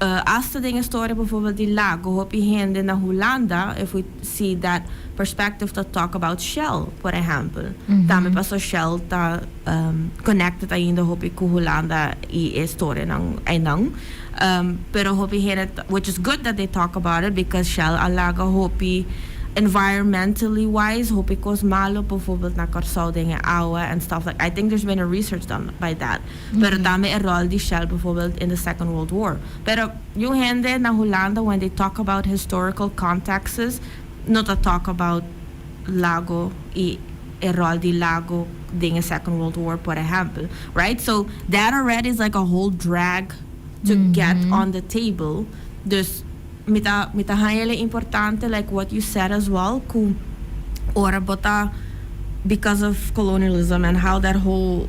hasta den historia bijvoorbeeld di Lago, hopi hende na Hulanda, if we see that perspective to talk about Shell, por ehèmpel, tambe paso Shell ta connected ainda hopi ku Hulanda i historia nan einan, pero hopi hende, which is good that they talk about it because Shell a laga hopi environmentally wise hopi kos malo bijvoorbeeld na Kòrsou den awa and stuff. Like, I think there's been a research done by that, pero tambe e rol di Shell bijvoorbeeld in the Second World War. Pero yu hende na Hulanda, when they talk about historical contexts, no ta talk about Lago i e rol di Lago den the Second World War, por ehèmpel, right? So that already is like a whole drag to get on the table. Dus mi ta haña importante, like what you said as well, ku ora bo ta because of colonialism and how that whole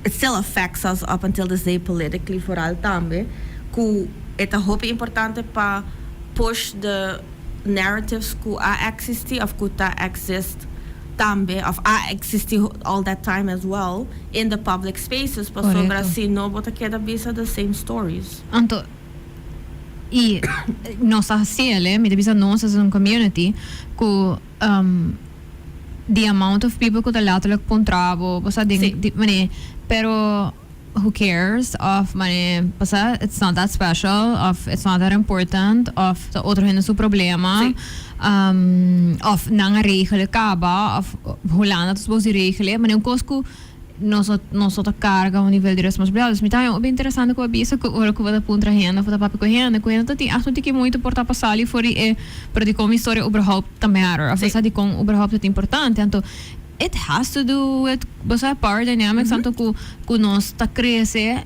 It still affects us up until this day politically vooral tambe, ku e ta hopi importante pa push the narratives ku a existi of ku ta exist tambe of a existi all that time as well in the public spaces, pasobra si no, bo ta keda bisa the same stories. Anto, i nos a hasiele, mi ta bisa nos as un community, ku the amount of people ku ta letterlijk puntra bo, bo sa den di mane, pero who cares, of mane, bo sa, it's not that special, of it's not that important, of ta otro hende su problema, of nan a regel e kaba, of Hulanda ta supos di regel e, mane un kos ku nos no nos no ta carga un nivel di responsabilidad. Dus mi ta haña hopi interesante cu bo a bisa cu ora cu bo ta puntra hende of bo ta papia cu hende, cu hende ta tin echt un tiki moeite por ta pa sali for di e pero dicon mi historia überhaupt ta matter of bo sa dicon überhaupt e ta importante. Anto it has to do with bo sa power dynamics anto cu cu nos ta crece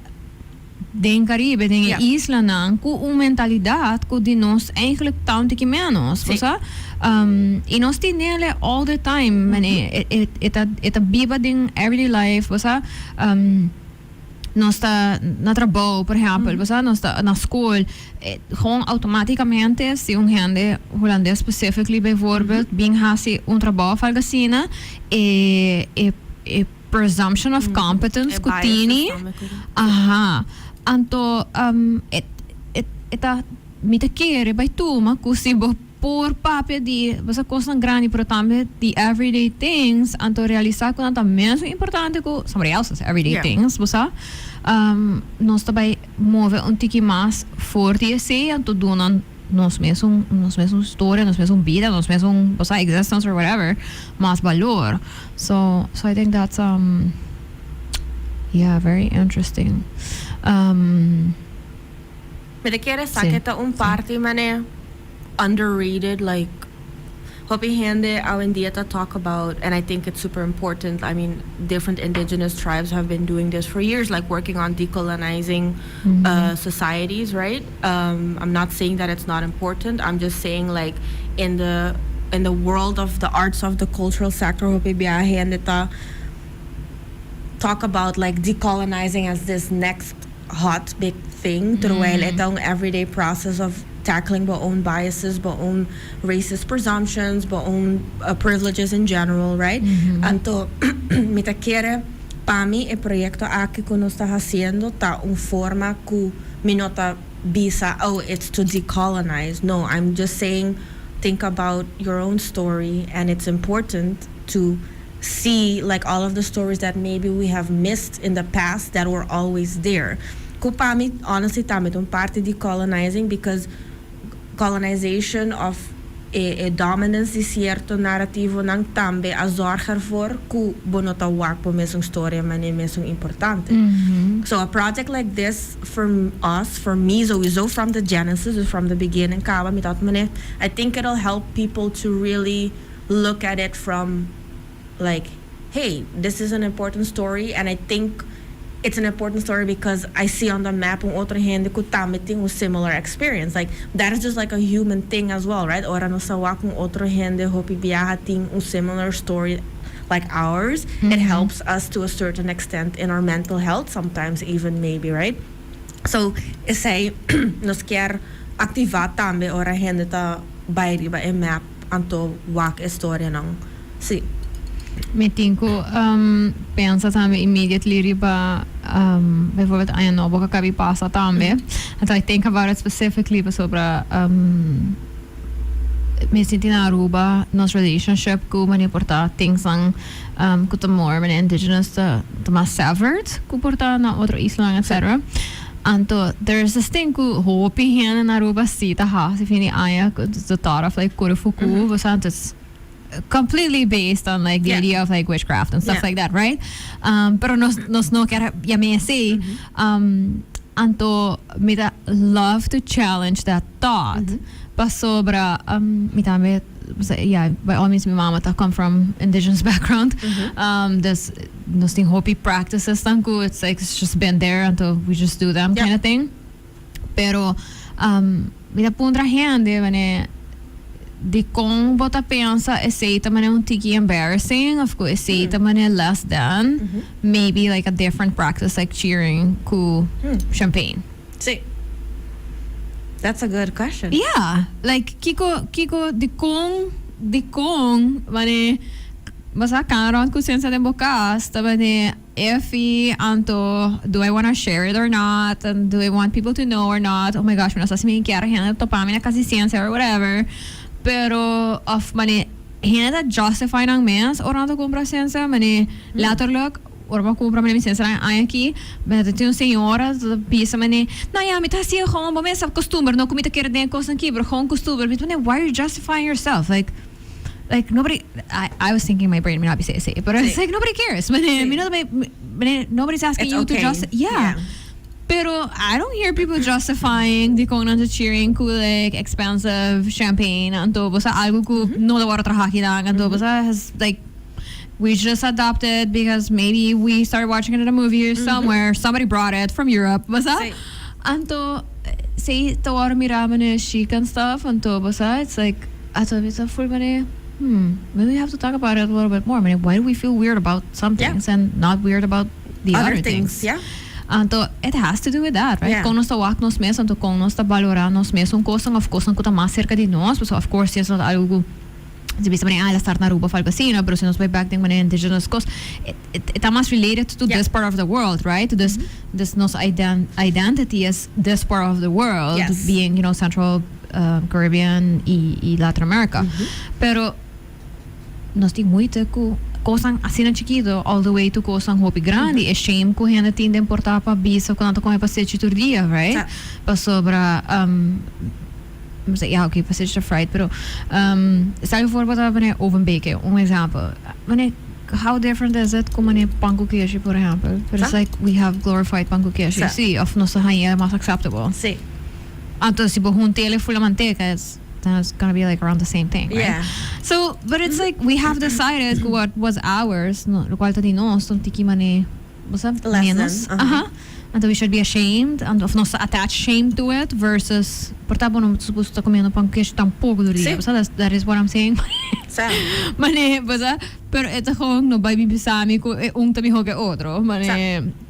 den Caribe, den e islanan, cu un mentalidad cu di nos eigenlijk ta un tiki menos, bo sa? Y nos tinele all the time, mane, e ta, e ta biba den everyday life, bo sa? Nos ta na trabou, por ehempel, bo sa, nos ta na school, gewoon automaticamente si un hende Hulandes specifically bijvoorbeeld bin haci un trabou of algo asina, e, e, e presumption of competence ku tini, aha, anto e e ta mi ta kere bai tuma ku si bo por papia di bo sa kosnan grandi pero tambe di everyday things, anto realisa ku nan ta mesun importante ku somebody else's everyday things, bo sa, nos ta bai move un tiki mas for di esei anto duna nos mesun nos mesun storia, nos mesun bida, nos mesun bo sa existence or whatever mas balor. So I think that's yeah, very interesting. Mi ta kere sa ke ta un parti mane underrated, like hopi hende awendia ta talk about, and I think it's super important, I mean, different indigenous tribes have been doing this for years, like working on decolonizing societies, right? I'm not saying that it's not important, I'm just saying, like, in the world of the arts, of the cultural sector, hopi bia hende ta talk about like decolonizing as this next hot big thing, terwijl e ta un everyday process of tackling bo own biases, bo own racist presumptions, bo own privileges in general, right? Anto mi ta kere, pa mi e proyecto aki cu nos ta haciendo ta un forma cu mi no ta bisa, "Oh, it's to decolonize." No, I'm just saying think about your own story, and it's important to see like all of the stories that maybe we have missed in the past that were always there. Cu pa mi, honestly, tambe un parti di decolonizing, because colonization of e dominance di cierto narrativonan tambe a zorg ervoor cu bo no ta wak bo mesun storia mane mesun importante. So a project like this for us, for me sowieso from the genesis, from the beginning caba, mi tabata mane, I think it'll help people to really look at it from like, "Hey, this is an important story, and I think it's an important story because I see on the map un otro hende cu tambe tin un similar experience." Like, that is just like a human thing as well, right? Ora nos wak un otro hende hopi biaha tin un similar story like ours, it helps us to a certain extent in our mental health sometimes even maybe, right? So, esey nos kier activa tambe ora hende ta bay riba e map anto wak e storianan. Si. Mi tin cu pensa tambe immediately riba bijvoorbeeld Aña Nobo cu a caba di pasa tambe. Anto I think about it specifically sobre mi sinti na Aruba nos relationship cu mane por ta things nan cu ta more mane indigenous ta mas severed cu por ta na otro islanan, etc. Anto there's this thing cu hopi hende na Aruba si ta hasi fin di aña, the thought of like kore fuku, bo sa, anto it's completely based on like the idea of like witchcraft and stuff like that, right? Pero nos no kier yama asina. Anto mi ta love to challenge that thought. Pasobra mi tambe, yeah, by all means mi mama ta come from indigenous background. Dus nos tin hopi practices tan cu it's like it's just been there until we just do them kind of thing. Pero mi ta puntra hende mane. Dikon bo ta pensa esei ta manera un tiki embarrassing of ku esei ta manera less than maybe like a different practice like cheering ku champagne? Sí. That's a good question. Yeah, like kiko kiko dikon dikon manera bo sa kana rond ku sensia den bo kas ta manera iffy anto do I wanna share it or not and do I want people to know or not, oh my gosh mi no sa si mi kier hende topa mi na kas di sensia or whatever pero of manera hende ta justify nan mes ora nan ta kumpra sensia manera letterlijk ora bo a kumpra manera mi sensia nan aña aki mi ta tin un señora ta bisa manera no ya mi ta hasié gewoon bo mes sa costumber no ku mi ta kere den e kosnan aki pero gewoon costumber mi ta manera why are you justifying yourself like like nobody I was thinking in my brain mi no a bisa esei pero it's like nobody cares manera mi no ta manera nobody's asking It's you to okay. just yeah Yeah. pero I don't hear people justifying dikon nan ta cheering ku like expensive champagne anto bo sa algo ku no ta wòrdu traha kinan anto bo sa has like we just adopted because maybe we started watching it in a movie or somewhere somebody brought it from Europe bo sa Sí. anto esei ta wòrdu mira manera chic and stuff anto bo sa it's like Ato mi ta ful mane, hmm, maybe we have to talk about it a little bit more. Mane, why do we feel weird about some things and not weird about the Other other things, things? yeah. Anto, it has to do with that, right? Yeah. Kon nos ta wak nos mes, anto kon nos ta balorá nos mes un kosnan òf kosnan ku ta mas serka di nos. Pasobra of course si esei no ta algu ku si bisa mane, ah, el a start na Aruba of algu asina, pero si nos bai bèk den mane indigenous kos, e e ta mas related to this part of the world, right? Dus, dus nos identity is this part of the world, being, you know, Central Caribbean y y Latin America. Pero nos tin moeite cu cosnan asina chikito all the way to cosnan hopi grandi. E shame cu hende tin den por ta pa bisa cu nan ta come pastechi tur dia, right? Pasobra, mi sa, ya, ok, pastechi ta fried, pero sa bijvoorbeeld ta manera oven bake, un example. Manera, how different is it cu manera pan cu keshi, por ehempel? Pero it's like we have glorified pan cu keshi, si, of nos ta haña mas acceptable. Anto si bo hunt'el e fula manteca it's then it's gonna be like around the same thing, right? Yeah. So, but it's like we have decided cu what was ours, no, locual ta di nos, ta un tiki mane, bo sa, Less than, menos. aha. Aha. Anto we should be ashamed, anto of nos ta attach shame to it versus por ta bo no supuesto ta comiendo pan cu keshi tampoco tur dia, Sí. bo sa, that's, that is what I'm saying. Sa. Mane, bo sa, pero e ta gewoon no bay bin bisa mi cu e un ta miho cu e otro, mane. Sa.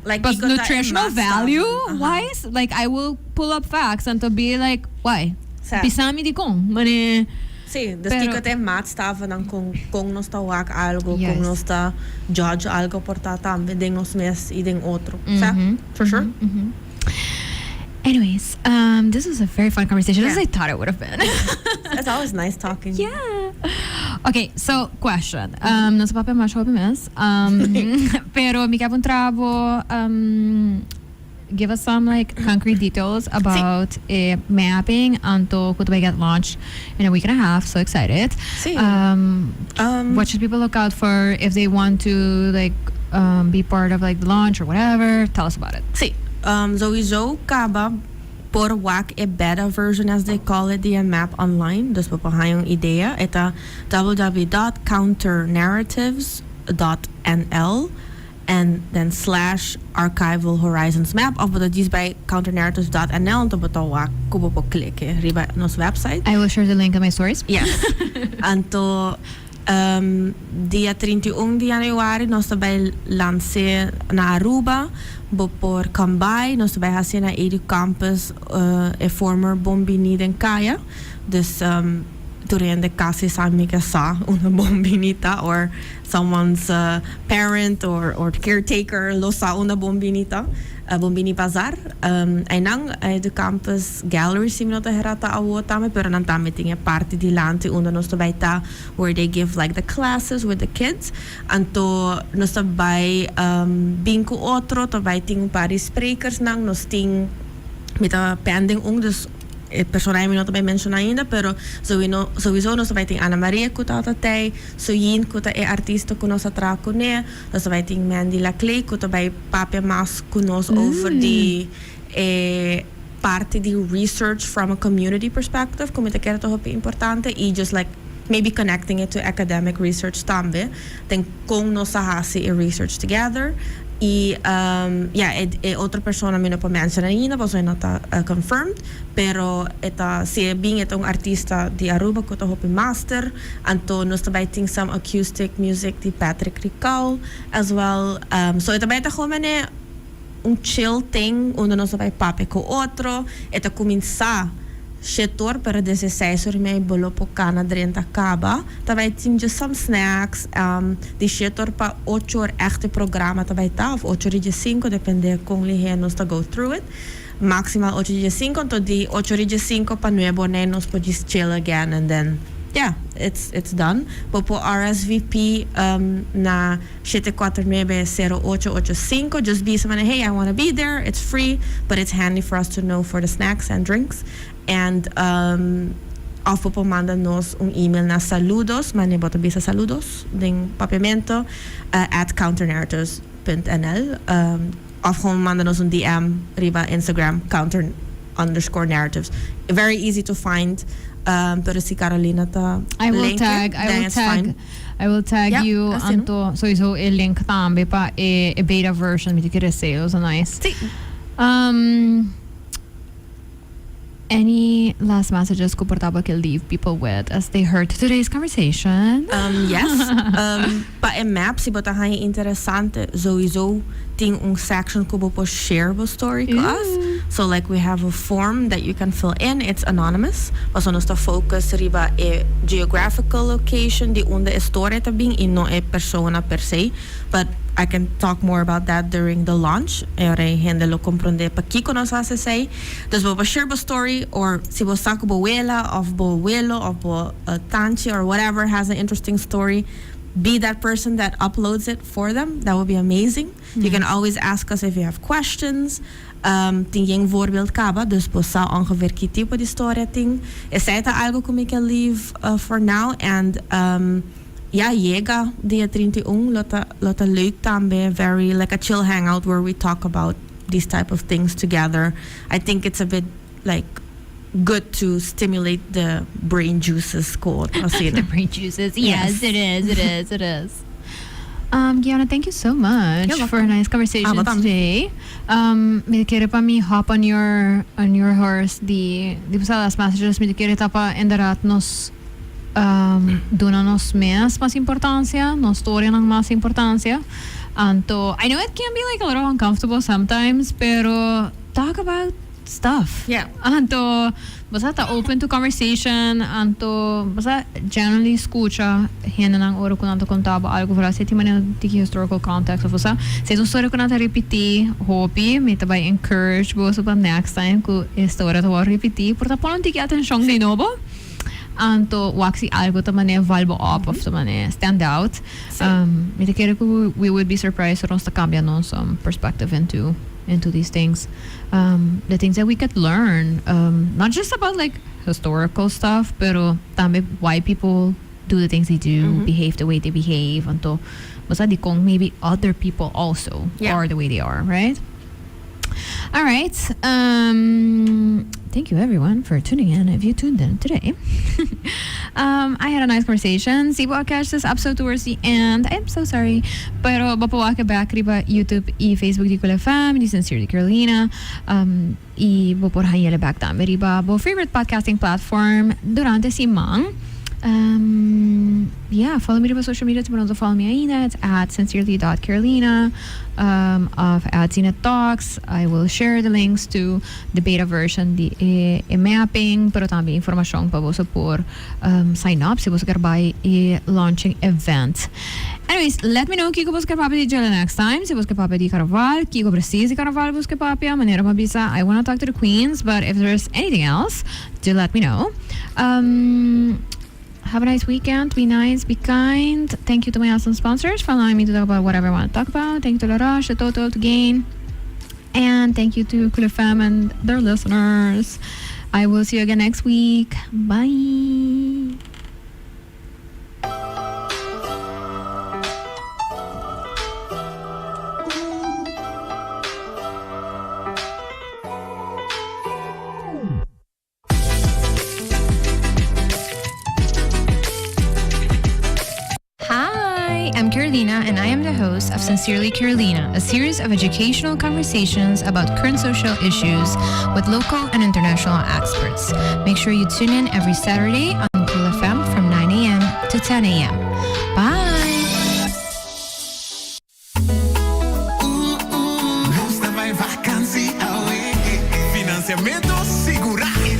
Like, But kiko ta e nutritional mas value ta? Aha. wise, like I will pull up facts and to be like, why? Sa. Bisa mi dikon, mane. Sí, dus Pero kiko ta e maatstavennan kon kon nos ta wak algo, kon Yes. nos ta judge algo por ta tambe den nos mes i den otro. Sa? Mhm, For sure. mhm, mhm. Anyways, this was a very fun conversation, as Yeah. I thought it would have been. It's always nice talking. Yeah. Okay, so question. Nos a papia masha hopi mes. Pero mi ke puntra bo, give us some like concrete details about e mapping anto cu ta bay get launched in a week and a half. So excited. Sí. What should people look out for if they want to like be part of like the launch or whatever? Tell us about it. Sí. Sowieso caba por wak e beta version as they call it di e map online. Dus bo por haña un idea. E ta www.counternarratives.nl en then slash archival horizons map of bo ta djis bai counternarratives.nl anto bo ta wak ku bo por klik riba nos website. I will share the link in my stories. Yes. Anto dia 31 di januari nos ta bai lans'é na Aruba. Bo por come by. Nos ta bai hasié na Edu Campus, e former Bon Bini den Kaya. Dus tur hende casi sa mi ke sa unda Bon Bini ta or someone's parent or caretaker lo sa unda Bon Bini ta. Bon Bini Bazar. Einan Edu Campus Gallery si mi no ta hera ta awo tambe pero nan tambe tin e parti dilanti unda nos ta bai ta where they give like the classes with the kids. Anto nos ta bai bin ku otro, ta bai tin un par di sprekersnan, nos tin mi ta pending un dus e persona ei mi no ta bai menshona ainda pero souiso nos ta bai tin Ana Maria ku ta tei, Soyin ku ta e artista ku nos a traha kuné, nos ta bai tin Mandy Laclay ku ta bai papia mas ku nos over di e parti di research from a community perspective ku mi ta kere ta hopi importante i just like maybe connecting it to academic research tambe den kon nos a hasi e research together. Y um, ja, e, e otro persona mi no por menciona ainda, pasobra e no ta confirmed, pero e ta, si e bin e ta un artista di Aruba cu ta hopi master, anto nos ta bay tin some acoustic music di Patrick Rical as well. Um, so e ta bay ta gewoon mane un chill thing unda nos ta bay papia cu otro. E ta cuminsa shetor pero desde seis or y mei bo lo por cana drenta caba. Ta bay tin just some snacks, um, di shetor pa ocho or echt e programa ta bay ta, of ocho or y diescinco depende con lihe nos ta go through it. Maximal ocho y diescinco, anto di ocho or y diescinco pa nuebe or nei nos por just chill again and then yeah, it's it's done. Bo por RSVP um na 749 0885, just bisa manera, "Hey, I wanna be there." It's free, but it's handy for us to know for the snacks and drinks. And um, of bo por manda nos un email na saludos, mane bo ta bisa saludos den papiamento, @counternarratives.nl um, of gewoon manda nos un DM riba Instagram, counter_narratives. Very easy to find. Pero si Carolina ta I will link tag, it, I then will it's tag, fine. I will tag Yeah, you asina. Anto sowieso e link tambe pa e beta version, mi ta kere say, those are nice. Si. Any last messages ku por ta bo ke leave people with as they heard today's conversation? Yes. Pa e map, si bo ta haña interesante, sowieso tin un section ku bo por share bo story ku us. So like we have a form that you can fill in, it's anonymous. Paso nos ta focus riba e geographical location di unda e story ta bin y no e persona per se. But I can talk more about that during the launch. E ora e hende lo comprende pakiko nos a haci esey. Dus bo por share bo story or si bo sa cu bo wela of bo welo of bo tanchi or whatever has an interesting story, be that person that uploads it for them. That would be amazing. You can always ask us if you have questions. Tin yen voorbeeld caba, dus bo sa ongeveer ki tipo di storia tin. Esey ta algo cu mi ke leave for now and ja, yega dia 31, lo ta leuk tambe, very like a chill hangout where we talk about these type of things together. I think it's a bit like good to stimulate the brain juices cu asina. The brain juices. Yes, Yes. it is. It is. It is. Gianna, thank you so much You're for a welcome. nice conversation Ah, bo tambe. today. Mi ke pa mi hop on your horse di pasada last messages, mi ke ta pa inderdaad nos duna nos mes mas importancia, nos storianan mas importancia. Anto, I know it can be like a little uncomfortable sometimes, pero talk about stuff. Anto, bo ta open to conversation, anto, bo generally scucha hendenan ora cu nan ta conta bo algo, vooral si tin manera di historical context of bo si un storia cu nan ta repeti, hopi, mi ta bay encourage bo pa next time cu e storia ta repeti, por ta pone un tiki atencion di nobo. Anto, wak si algo ta mane val bo op of ta mane stand out. Mi ta kere cu we would be surprised ora nos ta cambia nos perspective into these things. The things that we could learn, not just about like historical stuff, pero tambe why people do the things they do, behave the way they behave, anto, basta di con maybe other people also are the way they are, right? All right. Thank you everyone for tuning in. If you tuned in today, I had a nice conversation. Si bo catch this episode towards the end, I'm so sorry. Pero bo por wak back riba YouTube y Facebook di Cool FM, di Sincerely Carolina. Y bo por hañ'e back tambe riba bo favorite podcasting platform durante siman. Yeah, follow me riba social media. Si bo no follow me ainda, it's @sincerely.carolina of @ZenithTalks. I will share the links to the beta version di e mapping, pero tambe informacion pa bo por sign up si bo kier bay e launching event. Anyways, let me know kico bo kier papia di dje next time. Si bo kier papia di carnaval, kico precies di carnaval bo kier papia, manera m'a bisa, I want to talk to the queens, but if there's anything else, do let me know. Have a nice weekend. Be nice. Be kind. Thank you to my awesome sponsors for allowing me to talk about whatever I want to talk about. Thank you to La Roche, to Total, to Gain. And thank you to Cool FM and their listeners. I will see you again next week. Bye. Hi, I'm Carolina, and I am the host of Sincerely Carolina, a series of educational conversations about current social issues with local and international experts. Make sure you tune in every Saturday on Cool FM from 9 a.m. to 10 a.m. Bye!